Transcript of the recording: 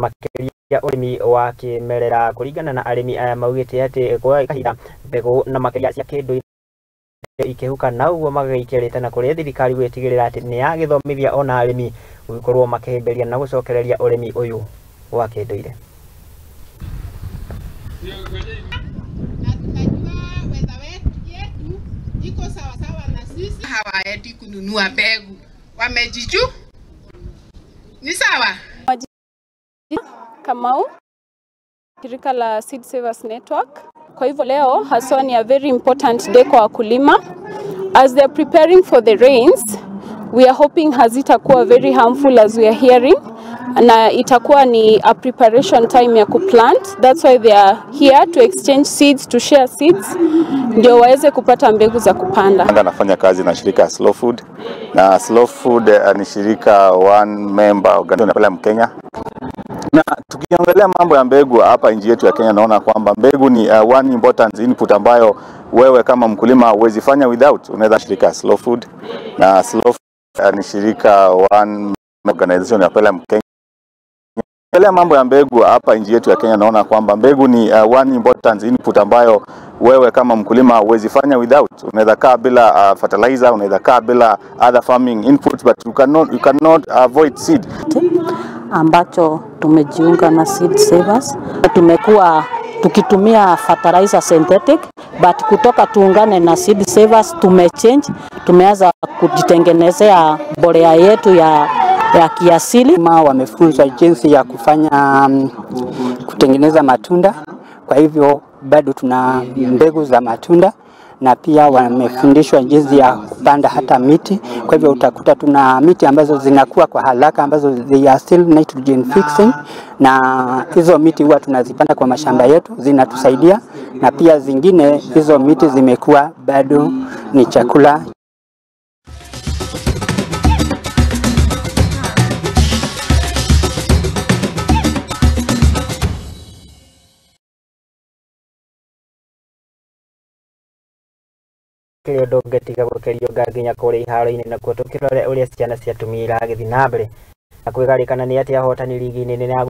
Makĩria ũrĩmi wa kĩmerera kũringana na arĩmi aya maugĩte atĩ kwa kahinda mbegũ na makĩria cia kĩndũire ikĩhuka na ũguo magagĩikia rĩtana kũrĩ thirikari gwĩtigĩrĩra atĩ nĩ yagĩthomithia ona arĩmi gũgĩkorwo makĩhĩmbĩria na gũcokereria ũrĩmi ũyũ wa kĩndũire. Na tunajua weather yetu iko sawa sawa na sisi. Hawaendi kununua mbegu, wamejiju ni sawa. Kamau, shirika la Seed Savers Network. Kwa hivyo leo haswa ni a very important day kwa wakulima. As they are preparing for the rains, we are hoping hazitakuwa very harmful as we are hearing, na itakuwa ni a preparation time ya kuplant. That's why they are here to exchange seeds, to share seeds, ndio waweze kupata mbegu za kupanda. Nafanya kazi na shirika Slow Food, na Slow Food ni shirika one member organization pale Mkenya. Na tukiangalia mambo ya mbegu hapa nchi yetu ya Kenya, naona kwamba mbegu ni one important input ambayo wewe kama mkulima huwezi fanya without. Unaweza shirika Slow Food, na Slow Food ni shirika one organization ya pale Mkenya. Tukiangalia mambo ya mbegu hapa nchi yetu ya Kenya, naona kwamba mbegu ni one important input ambayo wewe kama mkulima huwezi fanya without. Unaweza kaa bila fertilizer, unaweza kaa bila other farming inputs, but you cannot avoid seed. Ambacho tumejiunga na Seed Savers. Tumekuwa tukitumia fertilizer synthetic, but kutoka tuungane na Seed Savers tumechange, tumeanza kujitengenezea mbolea yetu ya kiasili. Ma wamefunzwa jinsi ya kufanya kutengeneza matunda, kwa hivyo bado tuna mbegu za matunda na pia wamefundishwa jinsi ya kupanda hata miti. Kwa hivyo utakuta tuna miti ambazo zinakuwa kwa haraka ambazo they are still nitrogen fixing, na hizo miti huwa tunazipanda kwa mashamba yetu, zinatusaidia, na pia zingine hizo miti zimekuwa bado ni chakula. Kĩrĩ ũndũ ũngĩtiga gũkerio nginya kũrĩa iharo-inĩ nakuo tũkĩrore ũrĩa ciana cia atumia iragĩthiĩ na mbere na kwĩgarĩkana nĩ atĩ ahotani rigi-inĩ nene ya